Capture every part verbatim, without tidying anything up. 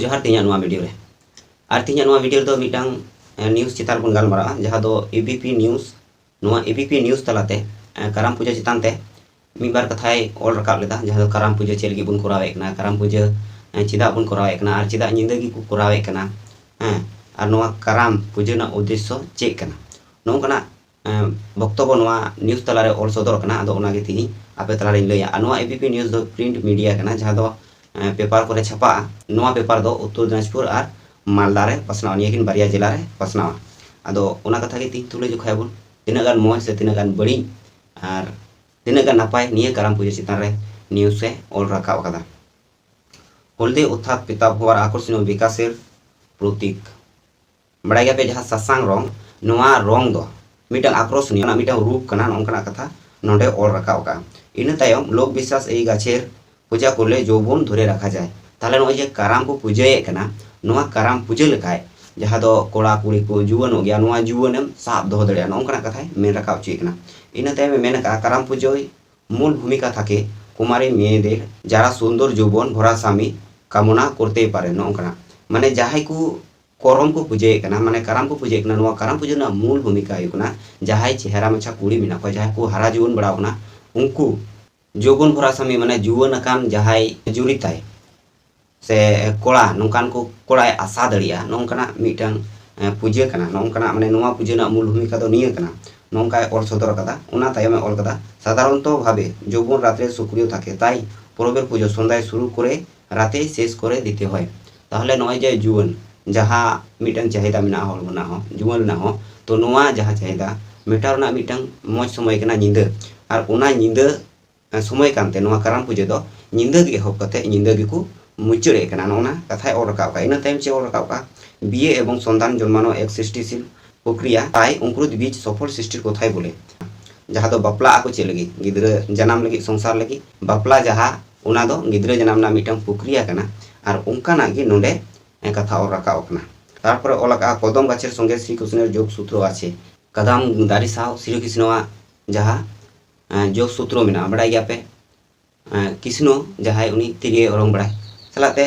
ᱡᱚᱦᱟᱨ ᱛᱮᱦᱮᱧᱟᱜ ᱱᱚᱣᱟ ᱵᱷᱤᱰᱤᱭᱳ ᱨᱮ᱾ ᱟᱨ ᱛᱮᱦᱮᱧᱟᱜ ᱱᱚᱣᱟ ᱵᱷᱤᱰᱤᱭᱳ ᱨᱮᱫᱚ ᱢᱤᱫᱴᱟᱝ ᱱᱤᱭᱩᱡᱽ ᱪᱮᱛᱟᱱ ᱨᱮᱵᱚᱱ ᱜᱟᱞᱢᱟᱨᱟᱜᱼᱟ, ᱡᱟᱦᱟᱸ ᱫᱚ ᱮ ᱵᱤ ᱯᱤ ᱱᱤᱭᱩᱡᱽ᱾ ᱱᱚᱣᱟ ᱮ ᱵᱤ ᱯᱤ ᱱᱤᱭᱩᱡᱽ ᱛᱟᱞᱟᱛᱮ ᱠᱟᱨᱟᱢ ᱯᱩᱡᱟᱹ ᱪᱮᱛᱟᱱ ᱛᱮ ᱢᱤᱫ ᱵᱟᱨ ᱠᱟᱛᱷᱟᱭ ᱚᱞ ᱨᱟᱠᱟᱵ ᱞᱮᱫᱟ, ᱡᱟᱦᱟᱸ ᱫᱚ ᱠᱟᱨᱟᱢ ᱯᱩᱡᱟᱹ ᱪᱮᱫ ᱞᱟᱹᱜᱤᱫ ᱵᱚᱱ ᱠᱚᱨᱟᱣᱮᱫ ᱠᱟᱱᱟ, ᱠᱟᱨᱟᱢ ᱯᱩᱡᱟᱹ ᱪᱮᱫᱟᱜ ᱵᱚᱱ ᱠᱚᱨᱟᱣᱮᱫ ᱠᱟᱱᱟ, ᱟᱨ ᱪᱮᱫᱟᱜ ᱧᱤᱫᱟᱹ ᱜᱮᱠᱚ ᱠᱚᱨᱟᱣᱮᱫ ᱠᱟᱱᱟ, ᱦᱮᱸ, ᱟᱨ ᱱᱚᱣᱟ ᱠᱟᱨᱟᱢ ᱯᱩᱡᱟᱹ ᱨᱮᱱᱟᱜ ᱩᱫᱽᱫᱮᱥᱥᱚ ᱪᱮᱫ ᱠᱟᱱᱟ, ᱱᱚᱝᱠᱟᱱᱟᱜ ᱵᱚᱠᱛᱚᱵᱚ ᱱᱚᱣᱟ ᱱᱤᱭᱩᱡᱽ ᱛᱟᱞᱟᱨᱮ ᱚᱞ ᱥᱚᱫᱚᱨ ᱟᱠᱟᱱᱟ᱾ ᱟᱫᱚ ᱚᱱᱟᱜᱮ ᱛᱮᱦᱮᱧ ᱟᱯᱮ ᱛᱟᱞᱟᱨᱮᱧ ᱞᱟᱹᱭᱟ᱾ ᱟᱨ ᱱᱚᱣᱟ ᱮ ᱵᱤ ᱯᱤ ᱱᱤᱭᱩᱡᱽ ᱫᱚ ᱯᱨᱤᱱᱴ ᱢᱤᱰᱤᱭᱟ ᱠᱟᱱᱟ, ᱡᱟᱦᱟᱸ ᱫᱚ ᱯᱮᱯᱟᱨ ᱠᱚᱨᱮ ᱪᱷᱟᱯᱟᱜᱼᱟ᱾ ᱱᱚᱣᱟ ᱯᱮᱯᱟᱨ ᱫᱚ ᱩᱛᱛᱚᱨ ᱫᱤᱱᱟᱡᱽᱯᱩᱨ ᱟᱨ ᱢᱟᱞᱫᱟ ᱨᱮ ᱯᱟᱥᱱᱟᱣᱟ, ᱱᱤᱭᱟᱹ ᱠᱤᱱ ᱵᱟᱨᱭᱟ ᱡᱮᱞᱟ ᱨᱮ ᱯᱟᱥᱱᱟᱣᱟ᱾ ᱟᱫᱚ ᱚᱱᱟ ᱠᱟᱛᱷᱟ ᱜᱮ ᱛᱮᱦᱮᱧ ᱛᱩᱞᱟᱹ ᱡᱚᱠᱷᱟᱭᱟᱵᱚᱱ, ᱛᱤᱱᱟᱹᱜ ᱜᱟᱱ ᱢᱚᱡᱽ ᱥᱮ ᱛᱤᱱᱟᱹᱜ ᱜᱟᱱ ᱵᱟᱹᱲᱤᱡ ᱟᱨ ᱛᱤᱱᱟᱹᱜ ᱜᱟᱱ ᱱᱟᱯᱟᱭ ᱱᱤᱭᱟᱹ ᱠᱟᱨᱟᱢ ᱯᱩᱡᱟᱹ ᱪᱮᱛᱟᱱ ᱨᱮ ᱱᱤᱭᱩᱡᱽ ᱮ ᱚᱞ ᱨᱟᱠᱟᱵ ᱟᱠᱟᱫᱟ᱾ ᱦᱚᱞᱫᱮ ᱚᱨᱛᱷᱟᱛ ᱯᱤᱛᱟᱵᱷᱚᱣᱟᱨ ᱟᱠᱚᱨᱥᱚᱱᱤᱭᱚ ᱵᱤᱠᱟᱥᱮᱨ ᱯᱨᱚᱛᱤᱠ᱾ ᱵᱟᱲᱟᱭ ᱜᱮᱭᱟᱯᱮ ᱡᱟᱦᱟᱸ ᱥᱟᱥᱟᱝ ᱨᱚᱝ, ᱱᱚᱣᱟ ᱨᱚᱝ ᱫᱚ ᱢᱤᱫᱴᱟᱝ ᱟᱠᱚᱨᱥᱚᱱᱤᱭᱚ ᱨᱮᱱᱟᱜ ᱢᱤᱫᱴᱟᱝ ᱨᱩᱯ ᱠᱟᱱᱟ, ᱱᱚᱝᱠᱟᱱᱟᱜ ᱠᱟᱛᱷᱟ ᱱᱚᱰᱮ ᱚᱞ ᱨᱟᱠᱟᱵ ᱟᱠᱟᱫᱼᱟ᱾ ᱤᱱᱟᱹ ᱛᱟᱭᱚᱢ ᱞᱳᱠ ᱵᱤᱥᱣᱟᱥ ᱮᱭ ᱜᱟᱪᱷᱮᱨ ᱯᱩᱡᱟ ᱠᱚᱨᱞᱮ ᱡᱳᱵᱚᱱ ᱫᱷᱚᱨᱮ ᱨᱟᱠᱷᱟ ᱡᱟᱭ᱾ ᱛᱟᱦᱚᱞᱮ ᱱᱚᱜᱼᱚᱭ ᱡᱮ ᱠᱟᱨᱟᱢ ᱠᱚ ᱯᱩᱡᱟᱹᱭᱮᱫ ᱠᱟᱱᱟ, ᱱᱚᱣᱟ ᱠᱟᱨᱟᱢ ᱯᱩᱡᱟᱹ ᱞᱮᱠᱷᱟᱡ ᱡᱟᱦᱟᱸ ᱫᱚ ᱠᱚᱲᱟ ᱠᱩᱲᱤ ᱠᱚ ᱡᱩᱣᱟᱹᱱᱚᱜ ᱜᱮᱭᱟ, ᱱᱚᱣᱟ ᱡᱩᱣᱟᱹᱱᱮᱢ ᱥᱟᱵ ᱫᱚᱦᱚ ᱫᱟᱲᱮᱭᱟᱜᱼᱟ, ᱱᱚᱝᱠᱟᱱᱟᱜ ᱠᱟᱛᱷᱟᱭ ᱢᱮᱱ ᱨᱟᱠᱟᱵ ᱦᱚᱪᱚᱭᱮᱫ ᱠᱟᱱᱟ᱾ ᱤᱱᱟᱹ ᱛᱟᱭᱚᱢᱮ ᱢᱮᱱ ᱟᱠᱟᱫᱼᱟ, ᱠᱟᱨᱟᱢ ᱯᱩᱡᱟᱹᱭ ᱢᱩᱞ ᱵᱷᱩᱢᱤᱠᱟ ᱛᱷᱟᱠᱮ ᱠᱩᱢᱟᱨᱤ ᱢᱮᱭᱮᱫᱮᱨ ᱡᱟᱨᱟ ᱥᱩᱱᱫᱚᱨ ᱡᱩᱵᱚᱱ ᱵᱷᱚᱨᱟ ᱥᱟᱢᱤ ᱠᱟᱢᱚᱱᱟ ᱠᱚᱨᱛᱮ ᱯᱟᱨᱮ, ᱱᱚᱜᱼᱚ ᱱᱚᱝᱠᱟᱱᱟᱜ᱾ ᱢᱟᱱᱮ ᱡᱟᱦᱟᱸᱭ ᱠᱚ ᱠᱚᱨᱚᱢ ᱠᱚ ᱯᱩᱡᱟᱹᱭᱮᱫ ᱠᱟᱱᱟ, ᱢᱟᱱᱮ ᱠᱟᱨᱟᱢ ᱠᱚ ᱯᱩᱡᱟᱹᱭᱮᱫ ᱠᱟᱱᱟ, ᱱᱚᱣᱟ ᱠᱟᱨᱟᱢ ᱯᱩᱡᱟᱹ ᱨᱮᱱᱟᱜ ᱢᱩᱞ ᱵᱷᱩᱢᱤᱠᱟ ᱦᱩᱭᱩᱜ ᱠᱟᱱᱟ ᱡᱟᱦᱟᱸᱭ ᱪᱮᱦᱨᱟ ᱢᱟᱪᱷᱟ ᱠᱩᱲᱤ ᱢᱮᱱᱟᱜ ᱠᱚᱣᱟ, ᱡᱟᱦᱟᱸᱭ ᱠᱚ ᱦᱟᱨᱟ ᱡᱩᱣᱟᱹᱱ ᱵᱟᱲᱟᱣ ᱠᱟᱱᱟ, ᱩᱱᱠᱩ ᱡᱩᱵᱚᱱ ᱵᱷᱚᱨᱟ ᱥᱟᱢᱤ, ᱢᱟᱱᱮ ᱡᱩᱣᱟᱹᱱ ᱟᱠᱟᱱ ᱡᱟᱦᱟᱸᱭ ᱡᱩᱨᱤ ᱛᱟᱭ ᱥᱮ ᱠᱚᱲᱟ, ᱱᱚᱝᱠᱟᱱ ᱠᱚ ᱠᱚᱲᱟᱭ ᱟᱥᱟ ᱫᱟᱲᱮᱭᱟᱜᱼᱟ, ᱱᱚᱝᱠᱟᱱᱟᱜ ᱢᱤᱫᱴᱟᱝ ᱯᱩᱡᱟᱹ ᱠᱟᱱᱟ, ᱱᱚᱝᱠᱟᱱᱟᱜ, ᱢᱟᱱᱮ ᱱᱚᱣᱟ ᱯᱩᱡᱟᱹ ᱨᱮᱱᱟᱜ ᱢᱩᱞ ᱵᱷᱩᱢᱤᱠᱟ ᱫᱚ ᱱᱤᱭᱟᱹ ᱠᱟᱱᱟ, ᱱᱚᱝᱠᱟᱭ ᱚᱞ ᱥᱚᱫᱚᱨ ᱟᱠᱟᱫᱟ᱾ ᱚᱱᱟ ᱛᱟᱭᱚᱢᱮ ᱚᱞ ᱠᱟᱫᱟ, ᱥᱟᱫᱷᱟᱨᱚᱱᱛᱚ ᱵᱷᱟᱵᱮ ᱡᱩᱵᱚᱱ ᱨᱟᱛᱨᱮ ᱥᱚᱠᱨᱤᱭᱚ ᱛᱷᱟᱠᱮ, ᱛᱟᱭ ᱯᱚᱨᱚᱵᱮᱨ ᱯᱩᱡᱟᱹ ᱥᱚᱱᱫᱷᱟᱭ ᱥᱩᱨᱩ ᱠᱚᱨᱮ ᱨᱟᱛᱮ ᱥᱮᱥ ᱠᱚᱨᱮ ᱫᱤᱛᱮ ᱦᱚᱭ᱾ ᱛᱟᱦᱚᱞᱮ ᱱᱚᱜᱼᱚᱭ ᱡᱮ ᱡᱩᱣᱟᱹᱱ, ᱡᱟᱦᱟᱸ ᱢᱤᱫᱴᱟᱝ ᱪᱟᱦᱤᱫᱟ ᱢᱮᱱᱟᱜᱼᱟ ᱦᱚᱲ ᱨᱮᱱᱟᱜ ᱦᱚᱸ, ᱡᱩᱣᱟᱹᱱ ᱨᱮᱱᱟᱜ ᱦᱚᱸ, ᱛᱚ ᱱᱚᱣᱟ ᱡᱟᱦᱟᱸ ᱪᱟᱦᱤᱫᱟ ᱢᱮᱴᱟᱣ ᱨᱮᱱᱟᱜ ᱢᱤᱫᱴᱟᱝ ᱢᱚᱡᱽ ᱥᱚᱢᱚᱭ ᱠᱟᱱᱟ ᱧᱤᱫᱟᱹ, ᱟᱨ ᱚᱱᱟ ᱧᱤᱫᱟᱹ ᱥᱚᱢᱚᱭ ᱠᱟᱱᱛᱮ ᱱᱚᱣᱟ ᱠᱟᱨᱟᱢ ᱯᱩᱡᱟᱹ ᱫᱚ ᱧᱤᱫᱟᱹ ᱜᱮ ᱮᱦᱚᱵ ᱠᱟᱛᱮ ᱧᱤᱫᱟᱹ ᱜᱮᱠᱚ ᱢᱩᱪᱟᱹᱫ ᱮᱫ ᱠᱟᱱᱟ, ᱱᱚᱜᱼᱚ ᱱᱟ ᱠᱟᱛᱷᱟᱭ ᱚᱞ ᱨᱟᱠᱟᱵ ᱠᱟᱜᱼᱟ᱾ ᱤᱱᱟᱹ ᱛᱟᱭᱚᱢ ᱪᱮᱫ ᱚᱞ ᱨᱟᱠᱟᱵ ᱠᱟᱜᱼᱟ? ᱵᱤᱭᱮ ᱮᱵᱚᱝ ᱥᱚᱱᱛᱟᱱ ᱡᱚᱱᱢᱟᱱᱚ ᱮᱠ ᱥᱨᱤᱥᱴᱤᱥᱤᱞ ᱯᱨᱚᱠᱨᱤᱭᱟ, ᱛᱟᱭ ᱚᱝᱠᱩᱨᱤᱛ ᱵᱤᱡᱽ ᱥᱚᱯᱷᱚᱞ ᱥᱨᱤᱥᱴᱤᱨ ᱠᱚᱛᱷᱟᱭ ᱵᱚᱞᱮ, ᱡᱟᱦᱟᱸ ᱫᱚ ᱵᱟᱯᱞᱟ ᱟᱠᱚ ᱪᱮᱫ ᱞᱟᱹᱜᱤᱫ? ᱜᱤᱫᱽᱨᱟᱹ ᱡᱟᱱᱟᱢ ᱞᱟᱹᱜᱤᱫ, ᱥᱚᱝᱥᱟᱨ ᱞᱟᱹᱜᱤᱫ᱾ ᱵᱟᱯᱞᱟ ᱡᱟᱦᱟᱸ, ᱚᱱᱟ ᱫᱚ ᱜᱤᱫᱽᱨᱟᱹ ᱡᱟᱱᱟᱢ ᱨᱮᱱᱟᱜ ᱢᱤᱫᱴᱟᱝ ᱯᱨᱚᱠᱨᱤᱭᱟ ᱠᱟᱱᱟ, ᱟᱨ ᱚᱱᱠᱟᱱᱟᱜ ᱜᱮ ᱱᱚᱰᱮ ᱠᱟᱛᱷᱟ ᱚᱞ ᱨᱟᱠᱟᱵ ᱟᱠᱟᱱᱟ᱾ ᱛᱟᱨᱯᱚᱨᱮ ᱚᱞ ᱟᱠᱟᱜᱼᱟ, ᱠᱚᱫᱚᱢ ᱜᱟᱪᱷᱮᱨ ᱥᱚᱸᱜᱮ ᱥᱨᱤ ᱠᱨᱤᱥᱱᱚᱨ ᱡᱳᱜᱽ ᱥᱩᱛᱨᱚ ᱟᱪᱷᱮ᱾ ᱠᱟᱫᱟᱢ ᱫᱟᱨᱮ ᱥᱟᱶ ᱥᱨᱤ ᱠᱨᱤᱥᱱᱚᱣᱟᱜ ᱡᱟᱦᱟᱸ, ᱮᱸ, ᱡᱳᱜᱽ ᱥᱩᱛᱨᱚ ᱢᱮᱱᱟᱜᱼᱟ, ᱵᱟᱲᱟᱭ ᱜᱮᱭᱟᱯᱮ? ᱮᱸ, ᱠᱨᱤᱥᱱᱚ ᱡᱟᱦᱟᱸᱭ, ᱩᱱᱤ ᱛᱤᱨᱭᱳ ᱚᱨᱚᱝ ᱵᱟᱲᱟᱭ ᱥᱟᱞᱟᱜ ᱛᱮ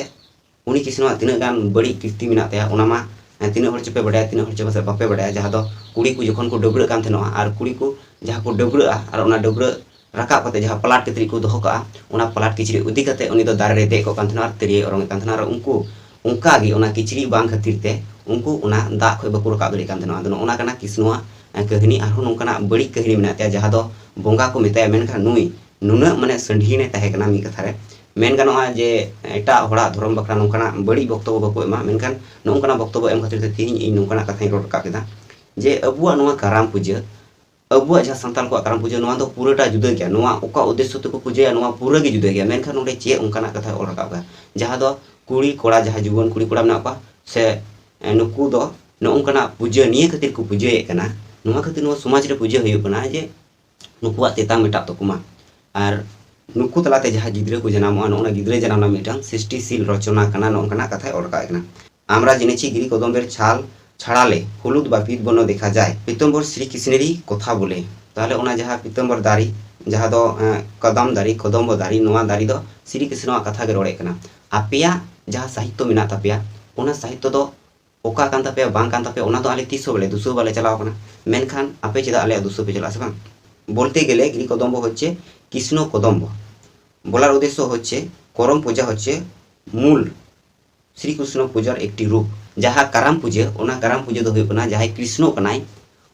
ᱩᱱᱤ ᱠᱨᱤᱥᱱᱚᱣᱟᱜ ᱛᱤᱱᱟᱹᱜ ᱜᱟᱱ ᱵᱟᱹᱲᱤᱡ ᱠᱤᱨᱛᱤ ᱢᱮᱱᱟᱜ ᱛᱟᱭᱟ, ᱚᱱᱟ ᱢᱟ, ᱮ, ᱛᱤᱱᱟᱹᱜ ᱦᱚᱲ ᱪᱚᱯᱮ ᱵᱟᱰᱟᱭᱟ, ᱛᱤᱱᱟᱹᱜ ᱦᱚᱲ ᱪᱚ ᱯᱟᱥᱮᱡ ᱵᱟᱯᱮ ᱵᱟᱰᱟᱭᱟ, ᱡᱟᱦᱟᱸ ᱫᱚ ᱠᱩᱲᱤ ᱠᱚ ᱡᱚᱠᱷᱚᱱ ᱠᱚ ᱰᱟᱹᱵᱽᱨᱟᱹᱜ ᱠᱟᱱ ᱛᱟᱦᱮᱱᱚᱜᱼᱟ, ᱟᱨ ᱠᱩᱲᱤ ᱠᱚ ᱡᱟᱦᱟᱸ ᱠᱚ ᱰᱟᱹᱵᱽᱨᱟᱹᱜᱼᱟ, ᱟᱨ ᱚᱱᱟ ᱰᱟᱹᱵᱽᱨᱟᱹᱜ ᱨᱟᱠᱟᱵ ᱠᱟᱛᱮ ᱡᱟᱦᱟᱸ ᱯᱟᱞᱟᱴ ᱠᱤᱪᱨᱤᱡ ᱠᱚ ᱫᱚᱦᱚ ᱠᱟᱜᱼᱟ, ᱚᱱᱟ ᱯᱟᱞᱟᱴ ᱠᱤᱪᱨᱤᱡ ᱤᱫᱤ ᱠᱟᱛᱮ ᱩᱱᱤ ᱫᱚ ᱫᱟᱨᱮ ᱨᱮ ᱫᱮᱡ ᱠᱚᱜ ᱠᱟᱱ ᱛᱟᱦᱮᱱᱟ ᱟᱨ ᱛᱤᱨᱭᱳᱭ ᱚᱨᱚᱝ ᱮᱫ ᱠᱟᱱ ᱛᱟᱦᱮᱱᱟ᱾ ᱟᱨ ᱩᱱᱠᱩ ᱚᱱᱠᱟ ᱜᱮ ᱚᱱᱟ ᱠᱤᱪᱨᱤᱡ ᱵᱟᱝ ᱠᱷᱟᱹᱛᱤᱨ ᱛᱮ ᱩᱱᱠᱩ ᱚᱱᱟ ᱫᱟᱜ ᱠᱷᱚᱡ ᱵᱟᱠᱚ ᱨᱟᱠᱟᱵ ᱫᱟᱲᱮᱭᱟᱜ ᱠᱟᱱ ᱛᱟᱦᱮᱱᱟ᱾ ᱟᱫᱚ ᱱᱚᱜᱼᱚ ᱱᱟ ᱠᱟᱱᱟ ᱠᱨᱤᱥᱱᱚᱣᱟᱜ, ᱮ, ᱠᱟᱹᱦᱱᱤ᱾ ᱟᱨᱦᱚᱸ ᱱᱚᱝᱠᱟᱱᱟᱜ ᱵᱟᱹᱲᱤᱡ ᱠᱟᱹᱦᱱᱤ ᱢᱮᱱᱟᱜ ᱛᱟᱭᱟ, ᱡᱟᱦᱟᱸ ᱫᱚ ᱵᱚᱸᱜᱟ ᱠᱚ ᱢᱮᱛᱟᱭᱟ, ᱢᱮᱱᱠᱷᱟᱱ ᱱᱩᱭ ᱱᱩᱱᱟᱹᱜ, ᱢᱟᱱᱮ, ᱥᱟᱺᱰᱷᱤᱱᱮ ᱛᱟᱦᱮᱸ ᱠᱟᱱᱟ, ᱢᱤᱫ ᱠᱟᱛᱷᱟ ᱨᱮ ᱢᱮᱱ ᱜᱟᱱᱚᱜᱼᱟ ᱡᱮ ᱮᱴᱟᱜ ᱦᱚᱲᱟᱜ ᱫᱷᱚᱨᱚᱢ ᱵᱟᱠᱷᱨᱟ ᱱᱚᱝᱠᱟᱱᱟᱜ ᱵᱟᱹᱲᱤᱡ ᱵᱚᱠᱛᱚᱵᱚ ᱵᱟᱠᱚ ᱮᱢᱟ, ᱢᱮᱱᱠᱷᱟᱱ ᱱᱚᱜᱼᱚ ᱱᱚᱝᱠᱟᱱᱟᱜ ᱵᱚᱠᱛᱚᱵᱚ ᱮᱢ ᱠᱷᱟᱹᱛᱤᱨ ᱛᱮ ᱛᱮᱦᱮᱧ ᱤᱧ ᱱᱚᱝᱠᱟᱱᱟᱜ ᱠᱟᱛᱷᱟᱧ ᱨᱚᱲ ᱨᱟᱠᱟᱵ ᱠᱮᱫᱟ ᱡᱮ ᱟᱵᱚᱣᱟᱜ ᱱᱚᱣᱟ ᱠᱟᱨᱟᱢ ᱯᱩᱡᱟᱹ, ᱟᱵᱚᱣᱟᱜ ᱡᱟᱦᱟᱸ ᱥᱟᱱᱛᱟᱲ ᱠᱚᱣᱟᱜ ᱠᱟᱨᱟᱢ ᱯᱩᱡᱟᱹ, ᱱᱚᱣᱟ ᱫᱚ ᱯᱩᱨᱟᱹᱴᱟ ᱡᱩᱫᱟᱹ ᱜᱮᱭᱟ᱾ ᱱᱚᱣᱟ ᱚᱠᱟ ᱩᱫᱽᱫᱮᱥᱥᱚ ᱛᱮᱠᱚ ᱯᱩᱡᱟᱹᱭᱟ, ᱱᱚᱣᱟ ᱯᱩᱨᱟᱹ ᱜᱮ ᱡᱩᱫᱟᱹ ᱜᱮᱭᱟ᱾ ᱢᱮᱱᱠᱷᱟᱱ ᱱᱚᱰᱮ ᱪᱮᱫ ᱚᱱᱠᱟᱱᱟᱜ ᱠᱟᱛᱷᱟᱭ ᱚᱞ ᱨᱟᱠᱟᱵ ᱠᱟᱫᱟ, ᱡᱟᱦᱟᱸ ᱫᱚ ᱠᱩᱲᱤ ᱠᱚᱲᱟ, ᱡᱟᱦᱟᱸ ᱡᱩᱣᱟᱹᱱ ᱠᱩᱲᱤ ᱠᱚᱲᱟ ᱢᱮᱱᱟᱜ ᱠᱚᱣᱟ, ᱥᱮ, ᱮ, ᱱᱩᱠᱩ ᱫᱚ ᱱᱚᱜᱼᱚ ᱱᱚᱝᱠᱟᱱᱟᱜ ᱯᱩᱡᱟᱹ ᱱᱤᱭᱟᱹ ᱠᱷᱟᱹᱛᱤᱨ ᱠᱚ ᱯᱩᱡᱟᱹᱭᱮᱫ ᱠᱟᱱᱟ, ᱱᱚᱣᱟ ᱠᱷᱟᱹᱛᱤᱨ ᱱᱚᱣᱟ ᱥᱚᱢᱟᱡᱽ ᱨᱮ ᱯᱩᱡᱟᱹ ᱦᱩᱭᱩᱜ ᱠᱟᱱᱟ ᱡᱮ ᱱᱩᱠᱩᱣᱟᱜ ᱛᱮᱛᱟᱝ ᱢᱮᱴᱟᱜ ᱛᱟᱠᱚ ᱢᱟ᱾ ᱟᱨ ᱱᱩᱠᱩ ᱛᱟᱞᱟᱛᱮ ᱡᱟᱦᱟᱸ ᱜᱤᱫᱽᱨᱟᱹ ᱠᱚ ᱡᱟᱱᱟᱢᱚᱜᱼᱟ, ᱱᱚᱜᱼᱚ ᱱᱟ ᱜᱤᱫᱽᱨᱟᱹ ᱡᱟᱱᱟᱢ ᱨᱮᱱᱟᱜ ᱢᱤᱫᱴᱟᱝ ᱥᱨᱤᱥᱴᱤᱥᱤᱞ ᱨᱚᱪᱚᱱᱟ ᱠᱟᱱᱟ, ᱱᱚᱜᱼᱚ ᱱᱚᱝᱠᱟᱱᱟᱜ ᱠᱟᱛᱷᱟᱭ ᱚᱞ ᱨᱟᱠᱟᱵ ᱠᱟᱱᱟ᱾ আমরা জেনেছি গিরি কদম্বের ছাল ছাড়ালে হলুদ বা পিত বর্ণ দেখা যায়, পীতাম্বর শ্রীকৃষ্ণেরই কথা বলে। তাহলে ᱚᱱᱟ ᱡᱟᱦᱟᱸ ᱯᱤᱛᱟᱢᱵᱚᱨ ᱫᱟᱨᱮ, ᱡᱟᱦᱟᱸ ᱫᱚ, ᱮᱸ, ᱠᱚᱫᱚᱢ ᱫᱟᱨᱮ, ᱠᱚᱫᱚᱢᱵᱚ ᱫᱟᱨᱮ, ᱱᱚᱣᱟ ᱫᱟᱨᱮ ᱫᱚ ᱥᱨᱤ ᱠᱨᱤᱥᱱᱚᱣᱟᱜ ᱠᱟᱛᱷᱟ ᱜᱮ ᱨᱚᱲᱮᱫ ᱠᱟᱱᱟ᱾ ᱟᱯᱮᱭᱟᱜ ᱡᱟᱦᱟᱸ ᱥᱟᱦᱤᱛᱛᱚ ᱢᱮᱱᱟᱜ ᱛᱟᱯᱮᱭᱟ, ᱚᱱᱟ ᱥᱟᱦᱤᱛᱛᱚ ᱫᱚ ᱚᱠᱟ ᱠᱟᱱ ᱛᱟᱯᱮᱭᱟ, ᱵᱟᱝ ᱠᱟᱱ ᱛᱟᱯᱮᱭᱟ, ᱚᱱᱟ ᱫᱚ ᱟᱞᱮ ᱛᱤᱥ ᱦᱚᱸ ᱵᱟᱞᱮ ᱫᱩᱥᱟᱹᱣ ᱵᱟᱞᱮ ᱪᱟᱞᱟᱣ ᱠᱟᱱᱟ᱾ ᱢᱮᱱᱠᱷᱟᱱ ᱟᱯᱮ ᱪᱮᱫᱟᱜ ᱟᱞᱮᱭᱟᱜ ᱫᱩᱥᱟᱹᱣ ᱯᱮ ᱪᱟᱞᱟᱜᱼᱟ, ᱥᱮ ᱵᱟᱝ? ᱵᱚᱞᱛᱮ ᱜᱮᱞᱮ ᱜᱤᱨᱤ ᱠᱚᱫᱚᱢᱵᱚ ᱦᱚᱪᱪᱷᱮ ᱠᱨᱤᱥᱱᱚ ᱠᱚᱫᱚᱢᱵᱚ᱾ ᱵᱚᱞᱟᱨ ᱩᱫᱽᱫᱮᱥᱥᱚ ᱦᱚᱪᱪᱷᱮ ᱠᱚᱨᱚᱢ ᱯᱩᱡᱟ ᱦᱚᱪᱪᱷᱮ ᱢᱩᱞ ᱥᱨᱤ ᱠᱨᱤᱥᱱᱚ ᱯᱩᱡᱟᱨ ᱮᱠᱴᱤ ᱨᱩᱯ᱾ ᱡᱟᱦᱟᱸ ᱠᱟᱨᱟᱢ ᱯᱩᱡᱟᱹ, ᱚᱱᱟ ᱠᱟᱨᱟᱢ ᱯᱩᱡᱟᱹ ᱫᱚ ᱦᱩᱭᱩᱜ ᱠᱟᱱᱟ ᱡᱟᱦᱟᱸᱭ ᱠᱨᱤᱥᱱᱚ ᱠᱟᱱᱟᱭ,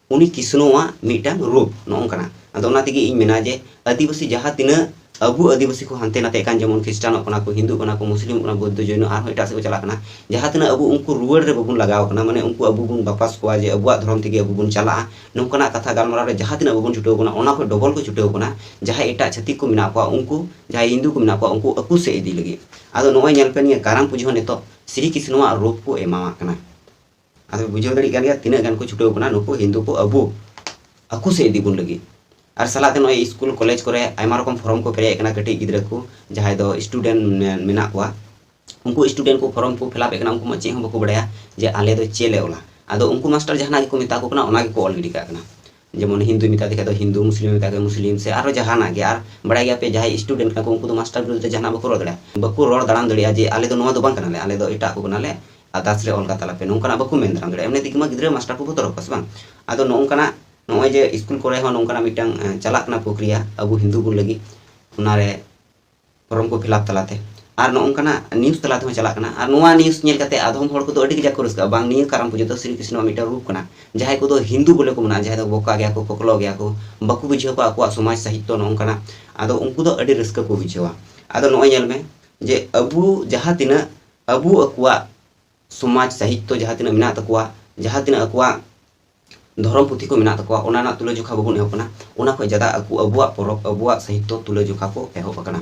ᱩᱱᱤ ᱠᱨᱤᱥᱱᱚᱣᱟᱜ ᱢᱤᱫᱴᱟᱝ ᱨᱩᱯ, ᱱᱚᱜᱼᱚ ᱱᱚᱝᱠᱟᱱᱟᱜ᱾ ᱟᱫᱚ ᱚᱱᱟ ᱛᱮᱜᱮ ᱤᱧ ᱢᱮᱱᱟ ᱡᱮ ᱟᱹᱫᱤᱵᱟᱹᱥᱤ ᱡᱟᱦᱟᱸ ᱛᱤᱱᱟᱹᱜ ᱟᱵᱚ ᱟᱹᱫᱤᱵᱟᱹᱥᱤ ᱠᱚ ᱦᱟᱱᱛᱮ ᱱᱟᱛᱮᱜ ᱠᱟᱱ, ᱡᱮᱢᱚᱱ ᱠᱷᱨᱤᱥᱴᱟᱱᱚᱜ ᱠᱟᱱᱟ ᱠᱚ, ᱦᱤᱱᱫᱩᱜ ᱠᱟᱱᱟ ᱠᱚ, ᱢᱩᱥᱞᱤᱢᱚᱜ ᱠᱟᱱᱟ, ᱵᱳᱫᱽᱫᱷᱚ, ᱡᱚᱭᱱᱚ, ᱟᱨᱦᱚᱸ ᱮᱴᱟᱜ ᱥᱮᱫ ᱠᱚ ᱪᱟᱞᱟᱜ ᱠᱟᱱᱟ, ᱡᱟᱦᱟᱸ ᱛᱤᱱᱟᱹᱜ ᱟᱵᱚ ᱩᱱᱠᱩ ᱨᱩᱣᱟᱹᱲ ᱨᱮ ᱵᱟᱵᱚᱱ ᱞᱟᱜᱟᱣ ᱠᱟᱱᱟ, ᱢᱟᱱᱮ ᱩᱱᱠᱩ ᱟᱵᱚ ᱵᱚᱱ ᱵᱟᱯᱟᱥ ᱠᱚᱣᱟ ᱡᱮ ᱟᱵᱚᱣᱟᱜ ᱫᱷᱚᱨᱚᱢ ᱛᱮᱜᱮ ᱟᱵᱚ ᱵᱚᱱ ᱪᱟᱞᱟᱜᱼᱟ, ᱱᱚᱝᱠᱟᱱᱟᱜ ᱠᱟᱛᱷᱟ ᱜᱟᱞᱢᱟᱨᱟᱣ ᱨᱮ ᱡᱟᱦᱟᱸ ᱛᱤᱱᱟᱹᱜ ᱟᱵᱚ ᱵᱚᱱ ᱪᱷᱩᱴᱟᱹᱣ ᱠᱟᱱᱟ, ᱚᱱᱟ ᱠᱷᱚᱱ ᱰᱚᱵᱚᱞ ᱠᱚ ᱪᱷᱩᱴᱟᱹᱣ ᱠᱟᱱᱟ ᱡᱟᱦᱟᱸᱭ ᱮᱴᱟᱜ ᱪᱷᱟᱹᱛᱤᱠ ᱠᱚ ᱢᱮᱱᱟᱜ ᱠᱚᱣᱟ, ᱩᱱᱠᱩ ᱡᱟᱦᱟᱸᱭ ᱦᱤᱱᱫᱩ ᱠᱚ ᱢᱮᱱᱟᱜ ᱠᱚᱣᱟ, ᱩᱱᱠᱩ ᱟᱹᱠᱩ ᱥᱮᱫ ᱤᱫᱤ ᱞᱟᱹᱜᱤᱫ᱾ ᱟᱫᱚ ᱱᱚᱜᱼᱚᱭ ᱧᱮᱞ ᱯᱮ, ᱱᱤᱭᱟᱹ ᱠᱟᱨᱟᱢ ᱯᱩᱡᱟᱹ ᱦᱚᱸ ᱱᱤᱛᱚᱜ ᱥᱨᱤ ᱠᱨᱤᱥᱱᱚᱣᱟᱜ ᱨᱩᱯ ᱠᱚ ᱮᱢᱟᱣᱟᱜ ᱠᱟᱱᱟ᱾ ᱟᱫᱚ ᱵᱩᱡᱷᱟᱹᱣ ᱫᱟᱲᱮᱭᱟᱜ ᱠᱟᱱ ᱜᱮᱭᱟ ᱛᱤᱱᱟᱹᱜ ᱜᱟᱱ ᱠᱚ ᱪᱷᱩᱴᱟᱹᱣ ᱠᱟᱱᱟ ᱱᱩᱠᱩ ᱦᱤᱱᱫᱩ ᱠᱚ ᱟᱵᱚ ᱟᱹᱠᱩ ᱥᱮᱫ ᱤᱫᱤ ᱵᱚᱱ ᱞᱟᱹᱜᱤᱫ᱾ ᱟᱨ ᱥᱟᱞᱟᱜ ᱛᱮ ᱱᱚᱜᱼᱚᱭ ᱥᱠᱩᱞ ᱠᱚᱞᱮᱡᱽ ᱠᱚᱨᱮ ᱟᱭᱢᱟ ᱨᱚᱠᱚᱢ ᱯᱷᱚᱨᱚᱢ ᱠᱚ ᱯᱮᱨᱮᱡ ᱠᱟᱱᱟ ᱠᱟᱹᱴᱤᱡ ᱜᱤᱫᱽᱨᱟᱹ ᱠᱚ, ᱡᱟᱦᱟᱸᱭ ᱫᱚ ᱥᱴᱩᱰᱮᱱᱴ ᱢᱮ-, ᱢᱮᱱᱟᱜ ᱠᱚᱣᱟ, ᱩᱱᱠᱩ ᱥᱴᱩᱰᱮᱱᱴ ᱠᱚ ᱯᱷᱚᱨᱚᱢ ᱠᱚ ᱯᱷᱤᱞᱟᱯ ᱮᱫ ᱠᱟᱱᱟ, ᱩᱱᱠᱩ ᱢᱟ ᱪᱮᱫ ᱦᱚᱸ ᱵᱟᱠᱚ ᱵᱟᱲᱟᱭᱟ ᱡᱮ ᱟᱞᱮ ᱫᱚ ᱪᱮᱫ ᱞᱮ ᱚᱞᱟ᱾ ᱟᱫᱚ ᱩᱱᱠᱩ ᱢᱟᱥᱴᱟᱨ ᱡᱟᱦᱟᱱᱟᱜ ᱜᱮᱠᱚ ᱢᱮᱛᱟ ᱠᱚ ᱠᱟᱱᱟ, ᱚᱱᱟ ᱜᱮᱠᱚ ᱚᱞ ᱜᱤᱰᱤ ᱠᱟᱜ ᱠᱟᱱᱟ᱾ ᱡᱮᱢᱚᱱ ᱦᱤᱱᱫᱩᱭ ᱢᱮᱛᱟ ᱫᱮ ᱠᱷᱟᱡ ᱫᱚ ᱦᱤᱱᱫᱩ, ᱢᱩᱥᱞᱤᱢᱮ ᱢᱮᱛᱟ ᱠᱷᱟᱡ ᱢᱩᱥᱞᱤᱢ, ᱥᱮ ᱟᱨᱦᱚᱸ ᱡᱟᱦᱟᱱᱟᱜ ᱜᱮ᱾ ᱟᱨ ᱵᱟᱲᱟᱭ ᱜᱮᱭᱟ ᱯᱮ, ᱡᱟᱦᱟᱸᱭ ᱥᱴᱩᱰᱮᱱᱴ ᱠᱟᱱᱟ ᱠᱚ, ᱩᱱᱠᱩ ᱫᱚ ᱢᱟᱥᱴᱟᱨ ᱵᱤᱨᱩᱫᱷ ᱨᱮ ᱡᱟᱦᱟᱱᱟᱜ ᱵᱟᱠᱚ ᱨᱚᱲ ᱫᱟᱲᱮᱭᱟᱜᱼᱟ, ᱵᱟᱠᱚ ᱨᱚᱲ ᱫᱟᱲᱟᱢ ᱫᱟᱲᱮᱭᱟᱜᱼᱟ ᱡᱮ ᱟᱞᱮ ᱫᱚ ᱱᱚᱣᱟ ᱫᱚ ᱵᱟᱝ ᱠᱟᱱᱟᱞᱮ, ᱟᱞᱮ ᱫᱚ ᱮᱴᱟᱜ ᱠᱚ ᱠᱟᱱᱟᱞᱮ, ᱟᱨ ᱫᱟᱥ ᱨᱮ ᱚᱞ ᱠᱟᱛᱟ ᱞᱮᱯᱮ, ᱱᱚᱝᱠᱟᱱᱟᱜ ᱵᱟᱠᱚ ᱢᱮᱱ ᱫᱟᱲᱟᱢ ᱫᱟᱲᱮᱭᱟᱜᱼᱟ᱾ ᱮᱢᱱᱤ ᱛᱮᱜᱮ ᱢᱟ ᱜᱤᱫᱽᱨᱟᱹ ᱢᱟᱥᱴᱟᱨ ᱠᱚ ᱵᱚᱛᱚᱨ ᱟᱠᱚᱣᱟ, ᱥᱮ ᱵᱟᱝ? ᱟᱫᱚ ᱱᱚᱜᱼᱚ ᱱᱚᱝᱠᱟᱱᱟᱜ, ᱱᱚᱜᱼᱚᱭ ᱡᱮ ᱥᱠᱩᱞ ᱠᱚᱨᱮ ᱦᱚᱸ ᱱᱚᱝᱠᱟᱱᱟᱜ ᱢᱤᱫᱴᱟᱝ, ᱮ, ᱪᱟᱞᱟᱜ ᱠᱟᱱᱟ ᱯᱨᱚᱠᱨᱤᱭᱟ ᱟᱵᱚ ᱦᱤᱱᱫᱩ ᱵᱚᱱ ᱞᱟᱹᱜᱤᱫ, ᱚᱱᱟᱨᱮ ᱯᱷᱚᱨᱚᱢ ᱠᱚ ᱯᱷᱤᱞᱟᱯ ᱛᱟᱞᱟᱛᱮ, ᱟᱨ ᱱᱚᱜᱼᱚ ᱱᱚᱝᱠᱟᱱᱟᱜ ᱱᱤᱭᱩᱡᱽ ᱛᱟᱞᱟ ᱛᱮᱦᱚᱸ ᱪᱟᱞᱟᱜ ᱠᱟᱱᱟ᱾ ᱟᱨ ᱱᱚᱣᱟ ᱱᱤᱭᱩᱡᱽ ᱧᱮᱞ ᱠᱟᱛᱮ ᱟᱫᱚᱢ ᱦᱚᱲ ᱠᱚᱫᱚ ᱟᱹᱰᱤ ᱠᱟᱡᱟᱠ ᱠᱚ ᱨᱟᱹᱥᱠᱟᱹᱜᱼᱟ, ᱵᱟᱝ, ᱱᱤᱭᱟᱹ ᱠᱟᱨᱟᱢ ᱯᱩᱡᱟᱹ ᱫᱚ ᱥᱨᱤ ᱠᱨᱤᱥᱱᱚᱣᱟᱜ ᱢᱤᱫᱴᱟᱝ ᱨᱩᱯ ᱠᱟᱱᱟ᱾ ᱡᱟᱦᱟᱸᱭ ᱠᱚᱫᱚ ᱦᱤᱱᱫᱩ ᱵᱚᱞᱮ ᱠᱚ ᱢᱟᱱᱟᱜᱼᱟ, ᱡᱟᱦᱟᱸᱭ ᱫᱚ ᱵᱚᱠᱟ ᱜᱮᱭᱟ ᱠᱚ, ᱠᱚᱠᱞᱚ ᱜᱮᱭᱟ ᱠᱚ, ᱵᱟᱠᱚ ᱵᱩᱡᱷᱟᱹᱣ ᱠᱚᱣᱟ ᱟᱠᱚᱣᱟᱜ ᱥᱚᱢᱟᱡᱽ ᱥᱟᱦᱤᱛᱛᱚ ᱱᱚᱜᱼᱚ ᱱᱚᱝᱠᱟᱱᱟᱜ, ᱟᱫᱚ ᱩᱱᱠᱩ ᱫᱚ ᱟᱹᱰᱤ ᱨᱟᱹᱥᱠᱟᱹ ᱠᱚ ᱵᱩᱡᱷᱟᱹᱣᱟ᱾ ᱟᱫᱚ ᱱᱚᱜᱼᱚᱭ ᱧᱮᱞ ᱢᱮ, ᱡᱮ ᱟᱵᱚ ᱡᱟᱦᱟᱸ ᱛᱤᱱᱟᱹᱜ ᱟᱵᱚ ᱟᱠᱚᱣᱟᱜ ᱥᱚᱢᱟᱡᱽ ᱥᱟᱦᱤᱛᱛᱚ ᱡᱟᱦᱟᱸ ᱛᱤᱱᱟᱹᱜ ᱢᱮᱱᱟᱜ ᱛᱟᱠᱚᱣᱟ, ᱡᱟᱦᱟᱸ ᱛᱤᱱᱟᱹᱜ ᱟᱠᱚᱣᱟᱜ ᱫᱷᱚᱨᱚᱢ ᱯᱩᱛᱷᱤ ᱠᱚ ᱢᱮᱱᱟᱜ ᱛᱟᱠᱚᱣᱟ, ᱚᱱᱟ ᱨᱮᱱᱟᱜ ᱛᱩᱞᱟᱹᱡᱚᱠᱷᱟ ᱵᱟᱵᱚᱱ ᱮᱦᱚᱵ ᱠᱟᱱᱟ, ᱚᱱᱟ ᱠᱷᱚᱱ ᱡᱟᱫᱟ ᱟᱠᱚ ᱟᱵᱚᱣᱟᱜ ᱯᱚᱨᱚᱵᱽ, ᱟᱵᱚᱣᱟᱜ ᱥᱟᱦᱤᱛᱛᱚ ᱛᱩᱞᱟᱹᱡᱚᱠᱷᱟ ᱠᱚ ᱮᱦᱚᱵ ᱟᱠᱟᱱᱟ᱾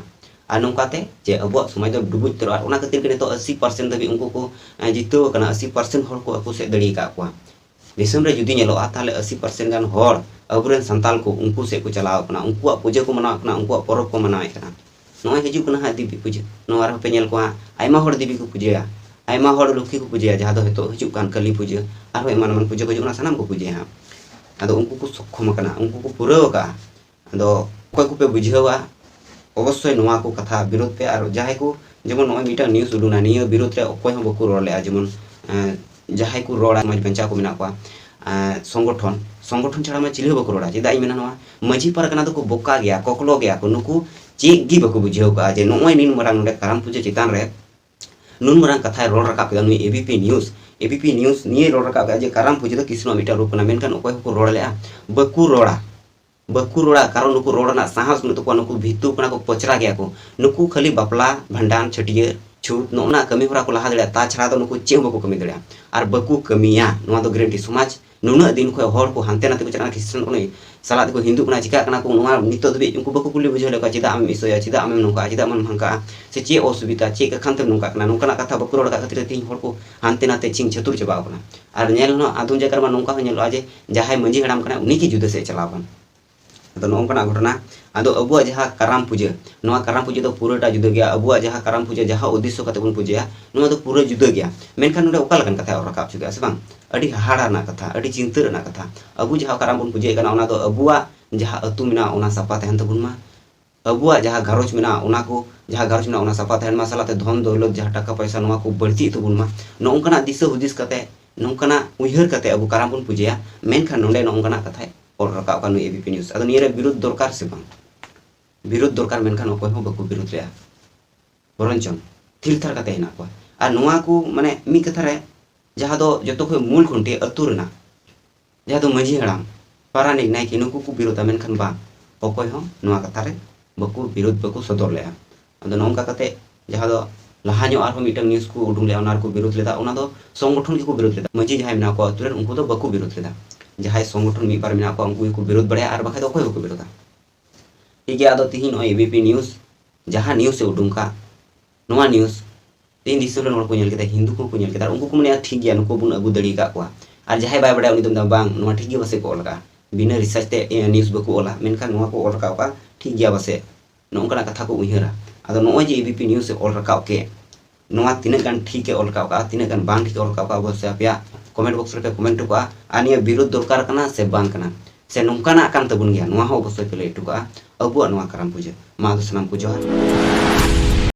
ᱟᱨ ᱱᱚᱝᱠᱟᱛᱮ ᱡᱮ ᱟᱵᱚᱣᱟᱜ ᱥᱚᱢᱟᱡᱽ ᱫᱚ ᱰᱩᱵᱩᱡ ᱩᱛᱟᱹᱨᱚᱜᱼᱟ, ᱟᱨ ᱚᱱᱟ ᱠᱷᱟᱹᱛᱤᱨ ᱜᱮ ᱱᱤᱛᱚᱜ ᱟᱥᱤ ᱯᱟᱨᱥᱮᱱᱴ ᱫᱷᱟᱹᱵᱤᱡ ᱩᱱᱠᱩ ᱠᱚ, ᱮᱸ, ᱡᱤᱛᱟᱹᱣ ᱟᱠᱟᱱᱟ, ᱟᱥᱤ ᱯᱟᱨᱥᱮᱱᱴ ᱦᱚᱲ ᱠᱚ ᱟᱠᱚ ᱥᱮᱫ ᱫᱟᱲᱮ ᱟᱠᱟᱫ ᱠᱚᱣᱟ᱾ ᱫᱤᱥᱚᱢ ᱨᱮ ᱡᱩᱫᱤ ᱧᱮᱞᱚᱜᱼᱟ, ᱛᱟᱦᱞᱮ ᱟᱥᱤ ᱯᱟᱨᱥᱮᱱᱴ ᱜᱟᱱ ᱦᱚᱲ ᱟᱵᱚᱨᱮᱱ ᱥᱟᱱᱛᱟᱞ ᱠᱚ ᱩᱱᱠᱩ ᱥᱮᱫ ᱠᱚ ᱪᱟᱞᱟᱣ ᱟᱠᱟᱱᱟ, ᱩᱱᱠᱩᱣᱟᱜ ᱯᱩᱡᱟᱹ ᱠᱚ ᱢᱟᱱᱟᱣᱮᱫ ᱠᱟᱱᱟ, ᱩᱱᱠᱩᱣᱟᱜ ᱯᱚᱨᱚᱵᱽ ᱠᱚ ᱢᱟᱱᱟᱣᱮᱫ ᱠᱟᱱᱟ᱾ ᱱᱚᱜᱼᱚᱭ ᱦᱤᱡᱩᱜ ᱠᱟᱱᱟ ᱦᱟᱸᱜ ᱫᱮᱵᱤ ᱯᱩᱡᱟᱹ, ᱱᱚᱣᱟ ᱨᱮᱦᱚᱸ ᱯᱮ ᱧᱮᱞ ᱠᱚᱣᱟ ᱟᱭᱢᱟ ᱦᱚᱲ ᱫᱮᱵᱤ ᱠᱚ ᱯᱩᱡᱟᱹᱭᱟ, ᱟᱭᱢᱟ ᱦᱚᱲ ᱞᱚᱠᱠᱷᱤ ᱠᱚ ᱯᱩᱡᱟᱹᱭᱟ, ᱡᱟᱦᱟᱸ ᱫᱚ ᱱᱤᱛᱚᱜ ᱦᱤᱡᱩᱜ ᱠᱟᱱ ᱠᱟᱹᱞᱤ ᱯᱩᱡᱟᱹ, ᱟᱨᱦᱚᱸ ᱮᱢᱟᱱ ᱮᱢᱟᱱ ᱯᱩᱡᱟᱹ ᱠᱚ ᱦᱤᱡᱩᱜ ᱠᱟᱱᱟ, ᱥᱟᱱᱟᱢ ᱠᱚ ᱯᱩᱡᱟᱹᱭᱟ ᱦᱟᱸᱜ᱾ ᱟᱫᱚ ᱩᱱᱠᱩ ᱠᱚ ᱥᱚᱠᱠᱷᱚᱢ ᱟᱠᱟᱱᱟ, ᱩᱱᱠᱩ ᱠᱚ ᱯᱩᱨᱟᱹᱣ ᱟᱠᱟᱫᱼᱟ᱾ ᱟᱫᱚ ᱚᱠᱚᱭ ᱠᱚᱯᱮ ᱵᱩᱡᱷᱟᱹᱣᱟ, ᱚᱵᱚᱥᱥᱳᱭ ᱱᱚᱣᱟ ᱠᱚ ᱠᱟᱛᱷᱟ ᱵᱤᱨᱳᱫᱷ ᱯᱮ᱾ ᱟᱨ ᱡᱟᱦᱟᱸᱭ ᱠᱚ, ᱡᱮᱢᱚᱱ ᱱᱚᱜᱼᱚᱭ ᱢᱤᱫᱴᱟᱝ ᱱᱤᱭᱩᱡᱽ ᱩᱰᱩᱠᱱᱟ, ᱱᱤᱭᱟᱹ ᱵᱤᱨᱳᱫᱷ ᱨᱮ ᱚᱠᱚᱭ ᱦᱚᱸ ᱵᱟᱠᱚ ᱨᱚᱲ ᱞᱮᱜᱼᱟ᱾ ᱡᱮᱢᱚᱱ, ᱮᱸ, ᱡᱟᱦᱟᱸᱭ ᱠᱚ ᱨᱚᱲᱟ, ᱥᱚᱢᱟᱡᱽ ᱵᱟᱧᱪᱟᱣ ᱠᱚ ᱢᱮᱱᱟᱜ ᱠᱚᱣᱟ, ᱮᱸ, ᱥᱚᱝᱜᱚᱴᱷᱚᱱ, ᱥᱚᱝᱜᱚᱴᱷᱚᱱ ᱪᱷᱟᱲᱟ ᱢᱟ ᱪᱤᱞᱤ ᱦᱚᱸ ᱵᱟᱠᱚ ᱨᱚᱲᱟ᱾ ᱪᱮᱫᱟᱜ ᱤᱧ ᱢᱮᱱᱟ ᱱᱚᱣᱟ? ᱢᱟᱹᱡᱷᱤ ᱯᱟᱨᱜᱟᱱᱟ ᱫᱚᱠᱚ ᱵᱚᱠᱟ ᱜᱮᱭᱟ, ᱠᱚᱠᱞᱚ ᱜᱮᱭᱟ ᱠᱚ, ᱱᱩᱠᱩ ᱪᱮᱫ ᱜᱮ ᱵᱟᱠᱚ ᱵᱩᱡᱷᱟᱹᱣ ᱠᱟᱜᱼᱟ ᱡᱮ ᱱᱚᱜᱼᱚᱭ ᱱᱤᱱ ᱢᱟᱨᱟᱝ ᱱᱚᱰᱮ ᱠᱟᱨᱟᱢ ᱯᱩᱡᱟᱹ ᱪᱮᱛᱟᱱ ᱨᱮ ᱱᱩᱱ ᱢᱟᱨᱟᱝ ᱠᱟᱛᱷᱟᱭ ᱨᱚᱲ ᱨᱟᱠᱟᱵ ᱠᱮᱫᱟ ᱱᱩᱭ A B P news, A B P news ᱱᱤᱭᱟᱹ ᱨᱚᱲ ᱨᱟᱠᱟᱵ ᱠᱮᱫᱟ ᱡᱮ ᱠᱟᱨᱟᱢ ᱯᱩᱡᱟᱹ ᱫᱚ ᱠᱨᱤᱥᱱᱚᱣᱟᱜ ᱢᱤᱫᱴᱟᱝ ᱨᱩᱯ ᱠᱟᱱᱟ, ᱢᱮᱱᱠᱷᱟᱱ ᱚᱠᱚᱭ ᱦᱚᱸᱠᱚ ᱨᱚᱲ ᱞᱮᱜᱼᱟ? ᱵᱟᱠᱚ ᱨᱚᱲᱟ, ᱵᱟᱠᱚ ᱨᱚᱲᱟ᱾ ᱠᱟᱨᱚᱱ ᱱᱩᱠᱩ ᱨᱚᱲ ᱨᱮᱱᱟᱜ ᱥᱟᱦᱚᱥ ᱵᱟᱹᱱᱩᱜ ᱛᱟᱠᱚᱣᱟ, ᱱᱩᱠᱩ ᱵᱷᱤᱛᱩ ᱠᱟᱱᱟ ᱠᱚ, ᱯᱚᱪᱨᱟ ᱜᱮᱭᱟ ᱠᱚ᱾ ᱱᱩᱠᱩ ᱠᱷᱟᱹᱞᱤ ᱵᱟᱯᱞᱟ, ᱵᱷᱟᱸᱰᱟᱱ, ᱪᱷᱟᱹᱴᱭᱟᱹᱨ, ᱪᱷᱩᱛ, ᱱᱚᱜᱼᱚ ᱱᱟ ᱠᱟᱹᱢᱤ ᱦᱚᱨᱟ ᱠᱚ ᱞᱟᱦᱟ ᱫᱟᱲᱮᱭᱟᱜᱼᱟ, ᱛᱟᱪᱷᱟᱲᱟ ᱫᱚ ᱱᱩᱠᱩ ᱪᱮᱫ ᱦᱚᱸ ᱵᱟᱠᱚ ᱠᱟᱹᱢᱤ ᱫᱟᱲᱮᱭᱟᱜᱼᱟ᱾ ᱟᱨ ᱵᱟᱠᱚ ᱠᱟᱹᱢᱤᱭᱟ, ᱱᱚᱣᱟ ᱫᱚ ᱜᱮᱨᱮᱱᱴᱤ᱾ ᱥᱚᱢᱟᱡᱽ ᱱᱩᱱᱟᱹᱜ ᱫᱤᱱ ᱠᱷᱚᱱ ᱦᱚᱲ ᱠᱚ ᱦᱟᱱᱛᱮ ᱱᱟᱛᱮ ᱠᱚ ᱪᱟᱞᱟᱜ ᱠᱟᱱᱟ, ᱠᱷᱨᱤᱥᱴᱟᱱ ᱠᱚ ᱱᱩᱭ ᱥᱟᱞᱟᱜ ᱛᱮᱠᱚ ᱦᱤᱱᱫᱩᱜ ᱠᱟᱱᱟ, ᱪᱤᱠᱟᱜ ᱠᱟᱱᱟ ᱠᱚ, ᱱᱚᱣᱟ ᱱᱤᱛᱚᱜ ᱫᱷᱟᱹᱵᱤᱡ ᱩᱱᱠᱩ ᱵᱟᱠᱚ ᱠᱩᱞᱤ ᱵᱩᱡᱷᱟᱹᱣ ᱞᱮᱫ ᱠᱚᱣᱟ, ᱪᱮᱫᱟᱜ ᱟᱢᱮᱢ ᱤᱥᱟᱹᱭᱟ, ᱪᱮᱫᱟᱜ ᱟᱢᱮᱢ ᱱᱚᱝᱠᱟᱜᱼᱟ, ᱪᱮᱫᱟᱜ ᱟᱢᱮᱢ ᱦᱟᱱᱠᱟᱜᱼᱟ, ᱥᱮ ᱪᱮᱫ ᱚᱥᱩᱵᱤᱫᱷᱟ, ᱪᱮᱫ ᱠᱟᱠᱷᱟᱱ ᱛᱮᱢ ᱱᱚᱝᱠᱟᱜ ᱠᱟᱱᱟ? ᱱᱚᱝᱠᱟᱱᱟᱜ ᱠᱟᱛᱷᱟ ᱵᱟᱠᱚ ᱨᱚᱲ ᱟᱠᱟᱫ ᱠᱷᱟᱹᱛᱤᱨ ᱛᱮ ᱛᱮᱦᱮᱧ ᱦᱚᱲ ᱠᱚ ᱦᱟᱱᱛᱮ ᱱᱟᱛᱮ ᱪᱷᱤᱝ ᱪᱷᱟᱹᱛᱩᱨ ᱪᱟᱵᱟᱣ ᱠᱟᱱᱟ᱾ ᱟᱨ ᱧᱮᱞ ᱦᱚᱸ ᱟᱫᱚᱢ ᱡᱟᱭᱜᱟ ᱨᱮᱢᱟ ᱱᱚᱝᱠᱟ ᱦᱚᱸ ᱧᱮᱞᱚᱜᱼᱟ ᱡᱮ ᱡᱟᱦᱟᱸᱭ ᱢᱟᱹᱡᱷᱤ ᱦᱟᱲᱟᱢ ᱠᱟᱱᱟᱭ, ᱩᱱᱤ ᱜᱮ ᱡᱩᱫᱟᱹ ᱥᱮᱫ ᱮ ᱪᱟᱞᱟᱣ ᱠᱟᱱᱟ᱾ ᱟᱫᱚ ᱱᱚᱜᱼᱚ ᱱᱚᱝᱠᱟᱱᱟᱜ ᱜᱷᱚᱴᱚᱱᱟ᱾ ᱟᱫᱚ ᱟᱵᱚᱣᱟᱜ ᱡᱟᱦᱟᱸ ᱠᱟᱨᱟᱢ ᱯᱩᱡᱟᱹ, ᱱᱚᱣᱟ ᱠᱟᱨᱟᱢ ᱯᱩᱡᱟᱹ ᱫᱚ ᱯᱩᱨᱟᱹᱴᱟ ᱡᱩᱫᱟᱹ ᱜᱮᱭᱟ᱾ ᱟᱵᱚᱣᱟᱜ ᱡᱟᱦᱟᱸ ᱠᱟᱨᱟᱢ ᱯᱩᱡᱟᱹ, ᱡᱟᱦᱟᱸ ᱩᱫᱽᱫᱮᱥᱥᱚ ᱠᱟᱛᱮ ᱵᱚᱱ ᱯᱩᱡᱟᱹᱭᱟ, ᱱᱚᱣᱟ ᱫᱚ ᱯᱩᱨᱟᱹ ᱡᱩᱫᱟᱹ ᱜᱮᱭᱟ᱾ ᱢᱮᱱᱠᱷᱟᱱ ᱱᱚᱰᱮ ᱚᱠᱟ ᱞᱮᱠᱟᱱ ᱠᱟᱛᱷᱟᱭ ᱚᱞ ᱨᱟᱠᱟᱵ ᱦᱚᱪᱚ ᱠᱮᱫᱟ ᱥᱮ ᱵᱟᱝ? ᱟᱹᱰᱤ ᱦᱟᱦᱟᱲᱟ ᱨᱮᱱᱟᱜ ᱠᱟᱛᱷᱟ, ᱟᱹᱰᱤ ᱪᱤᱱᱛᱟᱹ ᱨᱮᱱᱟᱜ ᱠᱟᱛᱷᱟ᱾ ᱟᱵᱚ ᱡᱟᱦᱟᱸ ᱠᱟᱨᱟᱢ ᱵᱚᱱ ᱯᱩᱡᱟᱹᱭᱮᱫ ᱠᱟᱱᱟ, ᱚᱱᱟ ᱫᱚ ᱟᱵᱚᱣᱟᱜ ᱡᱟᱦᱟᱸ ᱟᱹᱛᱩ ᱢᱮᱱᱟᱜᱼᱟ, ᱚᱱᱟ ᱥᱟᱯᱷᱟ ᱛᱟᱦᱮᱱ ᱛᱟᱵᱚᱱ ᱢᱟ᱾ ᱟᱵᱚᱣᱟᱜ ᱡᱟᱦᱟᱸ ᱜᱷᱟᱨᱚᱸᱡᱽ ᱢᱮᱱᱟᱜᱼᱟ, ᱚᱱᱟ ᱠᱚ, ᱡᱟᱦᱟᱸ ᱜᱷᱟᱨᱚᱸᱡᱽ ᱢᱮᱱᱟᱜᱼᱟ, ᱚᱱᱟ ᱥᱟᱯᱷᱟ ᱛᱟᱦᱮᱱ ᱢᱟ, ᱥᱟᱞᱟᱜ ᱛᱮ ᱫᱷᱚᱱ ᱫᱚᱣᱞᱚᱛ, ᱡᱟᱦᱟᱸ ᱴᱟᱠᱟ ᱯᱚᱭᱥᱟ, ᱱᱚᱣᱟ ᱠᱚ ᱵᱟᱹᱲᱛᱤᱜ ᱛᱟᱵᱚᱱ ᱢᱟ᱾ ᱱᱚᱜᱼᱚ ᱱᱚᱝᱠᱟᱱᱟᱜ ᱫᱤᱥᱟᱹ ᱦᱩᱫᱤᱥ ᱠᱟᱛᱮ, ᱱᱚᱝᱠᱟᱱᱟᱜ ᱩᱭᱦᱟᱹᱨ ᱠᱟᱛᱮ ᱟᱵᱚ ᱠᱟᱨᱟᱢ ᱵᱚᱱ ᱯᱩᱡᱟᱹᱭᱟ᱾ ᱢᱮᱱᱠᱷᱟᱱ ᱱᱚᱰᱮ ᱱᱚᱜᱼᱚ ᱱᱚᱝᱠᱟᱱᱟᱜ ᱠᱟᱛᱷᱟᱭ ᱚᱞ ᱨᱟᱠᱟᱵ ᱠᱟᱱ ᱱᱩᱭ ᱮ ᱵᱤ ᱯᱤ ᱱᱤᱭᱩᱡᱽ᱾ ᱟᱫᱚ ᱱᱤᱭᱟᱹ ᱨᱮ ᱵᱤᱨᱳᱫᱷ ᱫᱚᱨᱠᱟᱨ ᱥᱮ ᱵᱟᱝ? ᱵᱤᱨᱳᱫᱷ ᱫᱚᱨᱠᱟᱨ, ᱢᱮᱱᱠᱷᱟᱱ ᱚᱠᱚᱭ ᱦᱚᱸ ᱵᱟᱠᱚ ᱵᱤᱨᱳᱫᱷ ᱞᱮᱜᱼᱟ, ᱵᱚᱨᱚᱱᱪᱚᱝ ᱛᱷᱤᱨ ᱛᱷᱟᱨ ᱠᱟᱛᱮ ᱦᱮᱱᱟᱜ ᱠᱚᱣᱟ᱾ ᱟᱨ ᱱᱚᱣᱟ ᱠᱚ, ᱢᱟᱱᱮ, ᱢᱤᱫ ᱠᱟᱛᱷᱟ ᱨᱮ ᱡᱟᱦᱟᱸ ᱫᱚ ᱡᱚᱛᱚ ᱠᱷᱚᱱ ᱢᱩᱞ ᱠᱷᱩᱱᱴᱤ ᱟᱹᱛᱩ ᱨᱮᱱᱟᱜ, ᱡᱟᱦᱟᱸ ᱫᱚ ᱢᱟᱹᱡᱷᱤ ᱦᱟᱲᱟᱢ, ᱯᱟᱨᱟᱱᱤᱠ, ᱱᱟᱭᱠᱮ, ᱱᱩᱠᱩ ᱠᱚ ᱵᱤᱨᱳᱫᱟ, ᱢᱮᱱᱠᱷᱟᱱ ᱵᱟᱝ, ᱚᱠᱚᱭ ᱦᱚᱸ ᱱᱚᱣᱟ ᱠᱟᱛᱷᱟ ᱨᱮ ᱵᱟᱠᱚ ᱵᱤᱨᱳᱫ, ᱵᱟᱠᱚ ᱥᱚᱫᱚᱨ ᱞᱮᱜᱼᱟ᱾ ᱟᱫᱚ ᱱᱚᱜᱼᱚ ᱱᱚᱝᱠᱟ ᱠᱟᱛᱮ ᱡᱟᱦᱟᱸ ᱫᱚ ᱞᱟᱦᱟ ᱧᱚᱜ ᱟᱨᱦᱚᱸ ᱢᱤᱫᱴᱟᱝ ᱱᱤᱭᱩᱡᱽ ᱠᱚ ᱩᱰᱩᱝ ᱞᱮᱜᱼᱟ, ᱚᱱᱟ ᱨᱮᱠᱚ ᱵᱤᱨᱳᱫ ᱞᱮᱫᱟ᱾ ᱚᱱᱟ ᱫᱚ ᱥᱚᱝᱜᱚᱴᱷᱚᱱ ᱜᱮᱠᱚ ᱵᱤᱨᱳᱫ ᱞᱮᱫᱟ, ᱢᱟᱹᱡᱷᱤ ᱡᱟᱦᱟᱸᱭ ᱢᱮᱱᱟᱜ ᱠᱚᱣᱟ ᱟᱹᱛᱩ ᱨᱮᱱ, ᱩᱱᱠᱩ ᱫᱚ ᱵᱟᱠᱚ ᱵᱤᱨᱳᱫ ᱞᱮᱫᱟ᱾ ᱡᱟᱦᱟᱸᱭ ᱥᱚᱝᱜᱚᱴᱷᱚᱱ ᱢᱤᱫ ᱵᱟᱨ ᱢᱮᱱᱟᱜ ᱠᱚᱣᱟ, ᱩᱱᱠᱩ ᱜᱮᱠᱚ ᱵᱤᱨᱳᱫ ᱵᱟᱲᱟᱭᱟ, ᱟᱨ ᱵᱟᱠᱷᱟᱡ ᱫᱚ ᱚᱠᱚᱭ ᱵᱟᱠᱚ ᱵᱤᱨᱳᱫᱟ᱾ ᱴᱷᱤᱠ ᱜᱮᱭᱟ, ᱟᱫᱚ ᱛᱤᱦᱤᱧ ᱱᱚᱜᱼᱚᱭ ᱮ ᱵᱤ ᱯᱤ ᱱᱤᱭᱩᱡᱽ, ᱡᱟᱦᱟᱸ ᱱᱤᱭᱩᱡᱽ ᱮ ᱩᱰᱩᱝ ᱠᱟᱜ, ᱱᱚᱣᱟ ᱱᱤᱭᱩᱡᱽ ᱛᱮᱦᱮᱧ ᱫᱤᱥᱚᱢ ᱨᱮᱱ ᱦᱚᱲ ᱠᱚ ᱧᱮᱞ ᱠᱮᱫᱟ, ᱦᱤᱱᱫᱩ ᱠᱚᱦᱚᱸ ᱠᱚ ᱧᱮᱞ ᱠᱮᱫᱟ, ᱟᱨ ᱩᱱᱠᱩ ᱠᱚ ᱢᱮᱱᱮᱫᱼᱟ, "ᱴᱷᱤᱠ ᱜᱮᱭᱟ, ᱱᱩᱠᱩ ᱵᱚᱱ ᱟᱹᱜᱩ ᱫᱟᱲᱮ ᱟᱠᱟᱫ ᱠᱚᱣᱟ᱾" ᱟᱨ ᱡᱟᱦᱟᱸᱭ ᱵᱟᱭ ᱵᱟᱲᱟᱭᱟ, ᱩᱱᱤ ᱫᱚ ᱢᱮᱱᱫᱟ, "ᱵᱟᱝ, ᱱᱚᱣᱟ ᱴᱷᱤᱠ ᱜᱮ ᱯᱟᱥᱮᱡ ᱠᱚ ᱚᱞ ᱟᱠᱟᱫᱼᱟ, ᱵᱤᱱᱟᱹ ᱨᱤᱥᱟᱨᱪ ᱛᱮ, ᱮ, ᱱᱤᱭᱩᱡᱽ ᱵᱟᱠᱚ ᱚᱞᱟ, ᱢᱮᱱᱠᱷᱟᱱ ᱱᱚᱣᱟ ᱠᱚ ᱚᱞ ᱨᱟᱠᱟᱵ ᱟᱠᱟᱫ ᱴᱷᱤᱠ ᱜᱮᱭᱟ ᱯᱟᱥᱮᱡ", ᱱᱚᱜᱼᱚ ᱱᱚᱝᱠᱟᱱᱟᱜ ᱠᱟᱛᱷᱟ ᱠᱚ ᱩᱭᱦᱟᱹᱨᱟ᱾ ᱟᱫᱚ ᱱᱚᱜᱼᱚᱭ ᱡᱮ ᱮ ᱵᱤ ᱯᱤ ᱱᱤᱭᱩᱡᱽ ᱮ ᱚᱞ ᱨᱟᱠᱟᱵ ᱠᱮᱫ, ᱱᱚᱣᱟ ᱛᱤᱱᱟᱹᱜ ᱜᱟᱱ ᱴᱷᱤᱠ ᱮ ᱚᱞ ᱨᱟᱠᱟᱵ ᱠᱟᱜᱼᱟ, ᱛᱤᱱᱟᱹᱜ ᱜᱟᱱ ᱵᱟᱝ ᱴᱷᱤᱠ ᱮ ᱚᱞ ᱨᱟᱠᱟᱵ ᱠᱟᱜᱼᱟ, ᱚᱵᱚᱥᱥᱳᱭ ᱟᱯᱮᱭᱟᱜ ᱠᱚᱢᱮᱱᱴ ᱵᱚᱠᱥ ᱨᱮᱯᱮ ᱠᱚᱢᱮᱱᱴ ᱦᱚᱴᱚ ᱠᱟᱜᱼᱟ᱾ ᱟᱨ ᱱᱤᱭᱟᱹ ᱵᱤᱨᱳᱫᱷ ᱫᱚᱨᱠᱟᱨ ᱠᱟᱱᱟ ᱥᱮ ᱵᱟᱝ ᱠᱟᱱᱟ, ᱥᱮ ᱱᱚᱝᱠᱟᱱᱟᱜ ᱠᱟᱱ ᱛᱟᱵᱚᱱ ᱜᱮᱭᱟ, ᱱᱚᱣᱟ ᱦᱚᱸ ᱚᱵᱚᱥᱥᱳᱭ ᱯᱮ ᱞᱟᱹᱭ ᱦᱚᱴᱚ ᱠᱟᱜᱼᱟ᱾ ᱟᱵᱚᱣᱟᱜ ᱱᱚᱣᱟ ᱠᱟᱨᱟᱢ ᱯᱩᱡᱟᱹ, ᱢᱟ ᱟᱫᱚ ᱥᱟᱱᱟᱢ ᱠᱚ ᱡᱚᱦᱟᱨ᱾